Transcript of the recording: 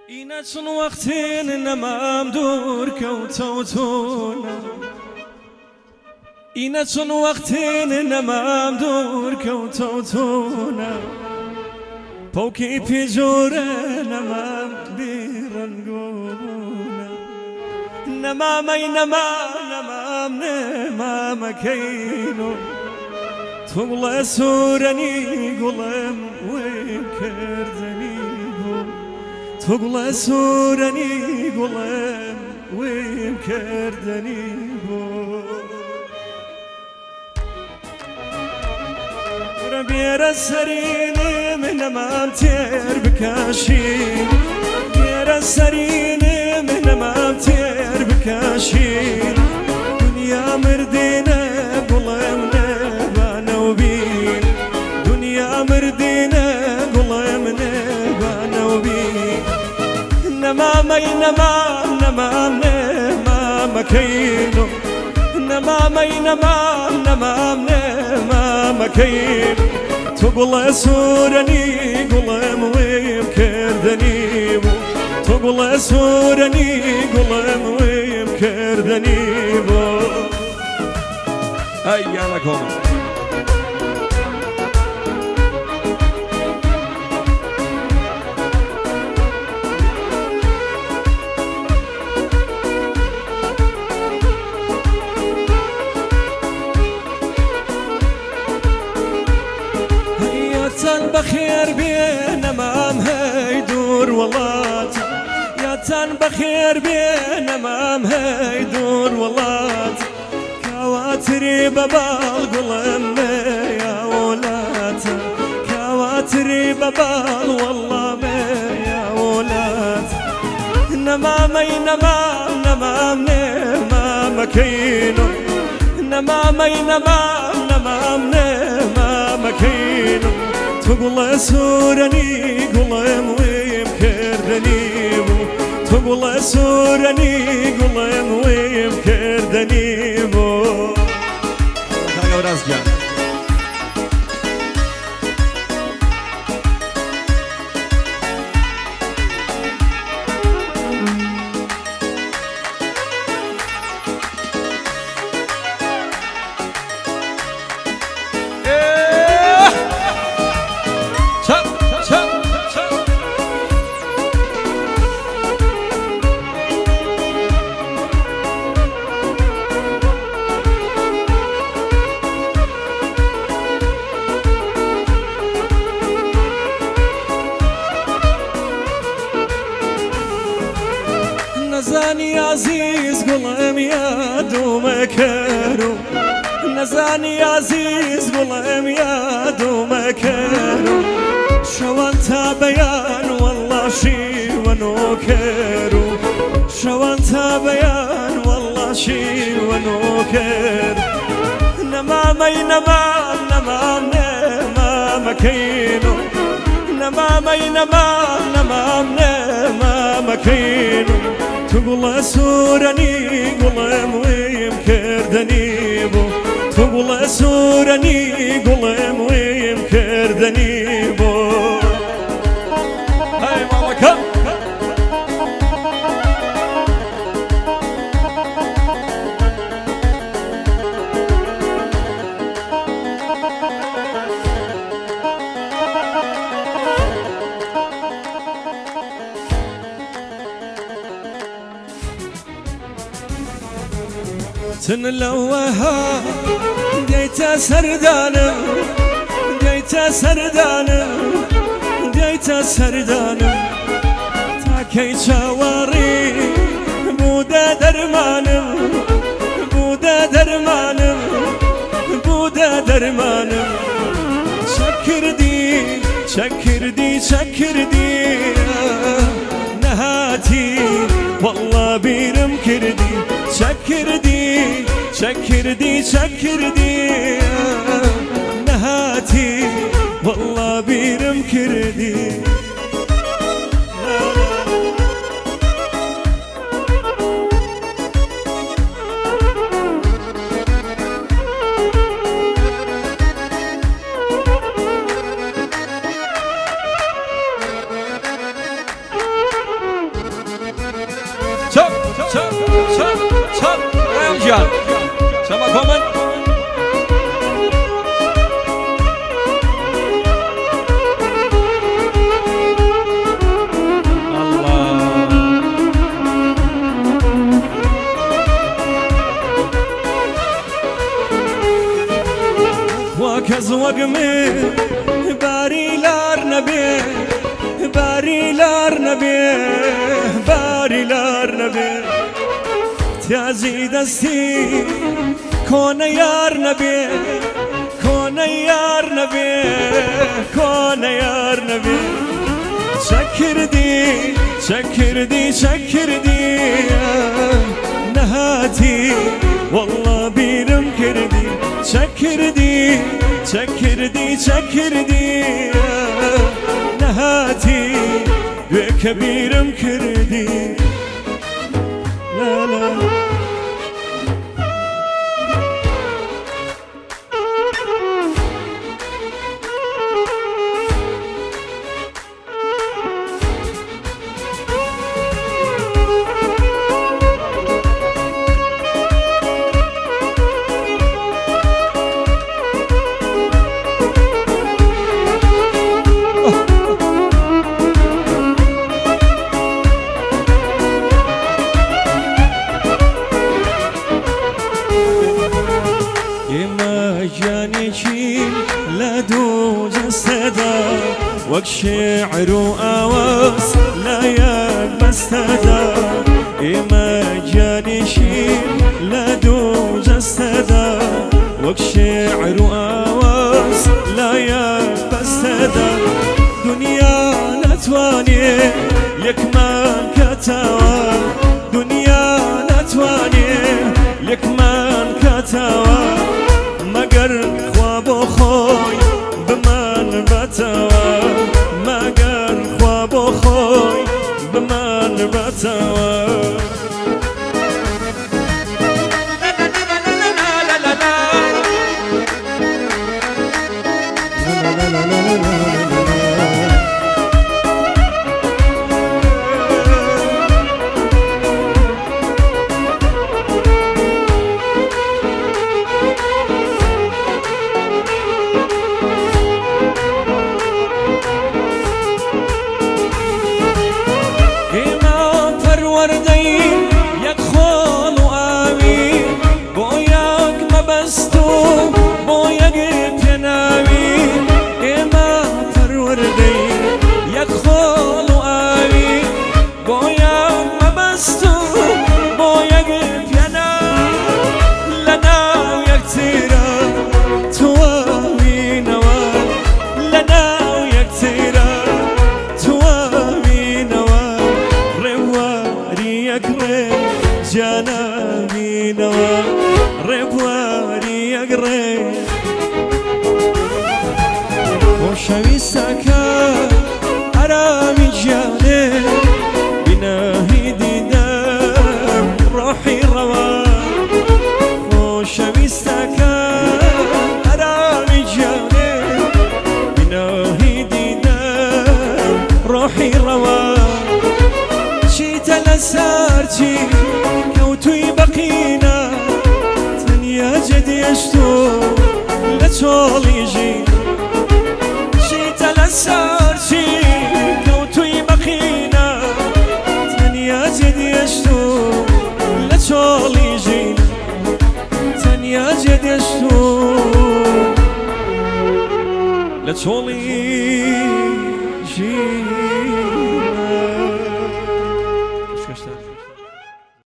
ئینە چون وەختێن نەمام دوور کەوتەو تۆنە ئینە چون وەختێن نەمام دوور کەوتەو تۆنە پەوکی پێجۆرە نەمام بێ ڕەنگۆبوونە نەمامەی نەمام نەمام نەمامەکەینۆ تۆ گوڵە سوورەنی گوڵم وێم کردنی بۆ تۆ گوڵە سوورەنی گوڵم وێم کردنی بۆ کورە بێرە سەرینم نەمام تێر بکەشین بێرە سەرینم نەمام تێر بکەشین دنیا مردینە گوڵم نەبانە و بین دنیا مردینە گوڵم نەبانە و بین نەمامەی نەمام نەمام نەمامەکەینۆ نەمامەی نەمام نەمام نەمامەکەین تۆ گوڵە سوورەنی گوڵم ویم کردنی بوو تۆ گوڵە سوورەنی گوڵم ویم کردنی بوو ئەی گیانەکۆمە. یاتان بەخێر بێ نەمام هەی دوور وڵات یاتان بەخێر بێ نەمام هەی دوور وڵات کاواتری بە باڵ گوڵم مەیا وڵاتە کاواتری بە باڵ وەڵڵا مەیا وڵات نەمامەی نەمام نەمام نەمامەکەینۆ نەمامەی نەمام نەمام نەمامەکەینۆ تۆ گوڵە سوورەنی گوڵم ویم کردنی بوو تۆ گوڵە سوورەنی گوڵم ویم کردنی بوو. کاک ئەوراز گیان. چەپ چەپ چەپ. نەزانی ئازیز گوڵم یادومەکەرو نەزانی ئازیز گوڵم یادومەکەرو شەوان تا بەیان وەڵڵا شیوەنۆکەرو شەوان تا بەیان وەڵڵا شیوەنۆکەر نەمامەی نەمام نەمام نەمامەکەینۆ نەمامەی نەمام نەمام نەمامەکەینۆ تو گوڵە سوورەنی گوڵم ویم کردنی بوو تو گوڵە سوورەنی گوڵم ویم کردنی بوو. هەی ماڵەکەم. تن لەوەها دێیتە سەردانم دێیتە سەردانم دێیتە سەردانم تاکەی چاوەڕی بوودە دەرمانم بوودە دەرمانم بوودە دەرمانم چەکردی چەکردی چەکردی نەهاتی وەڵڵا بیرم کردی چەکردی چەکردی چەکردی نەهاتی وەڵڵا بیرم کردی. چەپ ڕێم گیان چەمە کۆمن. خوا کەس وەک من باری لار نەبێ، باری لار نەبێ، باری لار نەبێ، تیازی دەستی کۆنە یار نەبێ، کۆنە یار نەبێ، کۆنە یار نەبێ. چەکردی چەکردی چەکردی نەهاتی والله بیرم کردی، چەکردی چەکردی چەکردی نەهاتی دوێکە بیرم کردی. لا لا ئێمە گیانێکین لە دوو جەستەدا، وەک شێعر و ئاواز لە یەک بەستەدا. ئێمە گیانێکین لە دوو جەستەدا، وەک شێعر و ئاواز لە یەک بەستەدا. دنیا ناتوانێ لێکمان کاتەوە، دنیا ناتوانێ لێکمان کاتەوە، مەگەر خوا بۆ خۆی بمان باتەوە، مەگەر خوا بۆ خۆی بمان باتەوە. ئێمە پەروەردەین یەک خۆڵ و ئاوی، بۆ یەک مەبەست و بۆ یەک پێناوی. ئێمە پەروەردەین یەک خۆڵ و ئاوی، بۆ یەک مەبەست و بۆ یەک پێناوی. لەناو یەکترا تواوینەوە، لەناو یەکترا تواوینەوە، ڕێواری یەک ڕێ جانابینەوە، ڕێبواری یەک ڕێ. خۆشەویستەکە ئارامی گیانێ، بیناهی دیدەم ڕۆحی ڕەوا. خۆشەویستەکە ئارامی گیانێ، بیناهی دیدەم ڕۆحی ڕەوا. چیتە لەسەر چی کەوتووی بەقینە، تەنیا جێدێشت و لە چۆڵی ژین. چیتە لەسەر چی کەوتووی بەقینە، تەنیا جێدێشت و لە چۆڵی ژین، تەنیا جێدێشت و لە چۆڵی ژین.